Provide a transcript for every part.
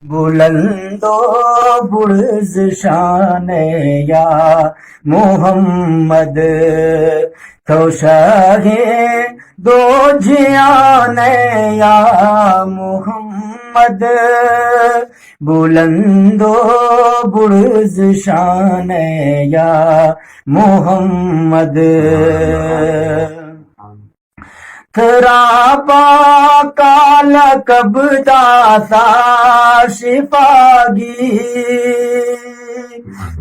بلند و برز شانئے یا محمد، تو شاہ دو جہانئے یا محمد، بلند و برز شانئے یا محمد۔ ترا پاک لقب داتا شفاگی،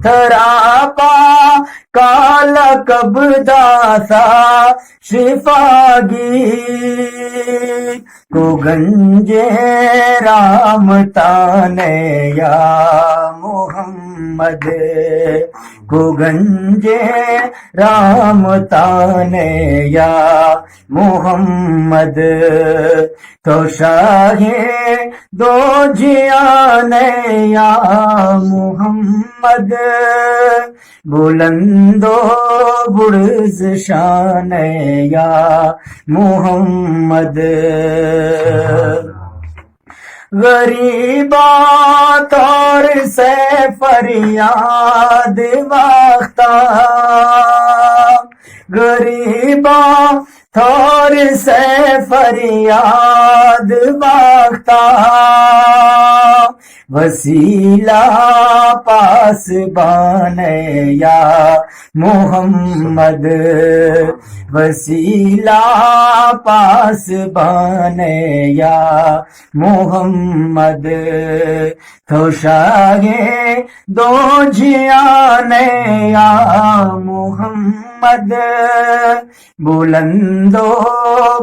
ترا پاک لقب داتا شفاگی، کو گنج رحمتانے یا محمد، کو گنج رحمتانے یا محمد، تو شاہ دو جہانئے یا محمد، بلند و برز شانئے یا محمد۔ غریباں ترس فریاد وقتا، غریباں ترس فریاد وقتا، وسیلہ پاسبانئے یا محمد، وسیلہ پاسبانئے یا محمد، تو شاہ دو جہانئے یا محمد، بلند و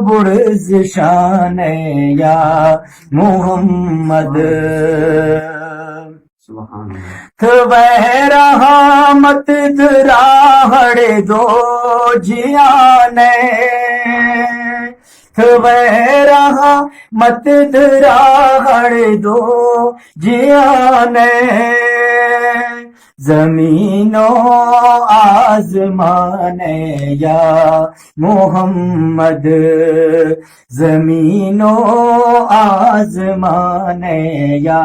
برز شانئے یا محمد۔ سبحان اللہ۔ تو وے رحمت دراہڑ دو جہانئے، تو وے رحمت دراہڑ دو جہانئے، زمین و آزمانئے یا محمد، زمین و آزمانئے یا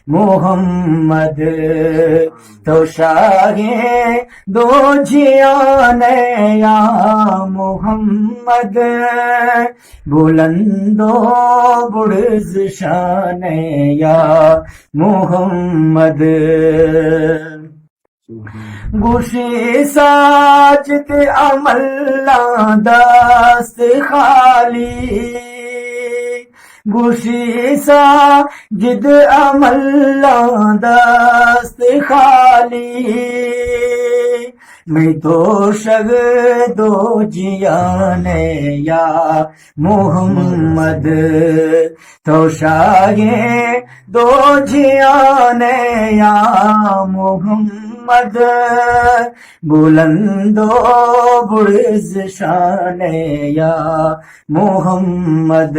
محمد، تو شاہ دو جہانئے یا محمد، بلند و برز شانئے یا محمد۔ گوشی ساجد عملاں دست خالی، گوشی ساجد عملاں دست خالی، مئے توشگ دو جہانئے یا محمد، تو شاہ دو جہانئے یا محمد، بلند و برز شانئے یا محمد۔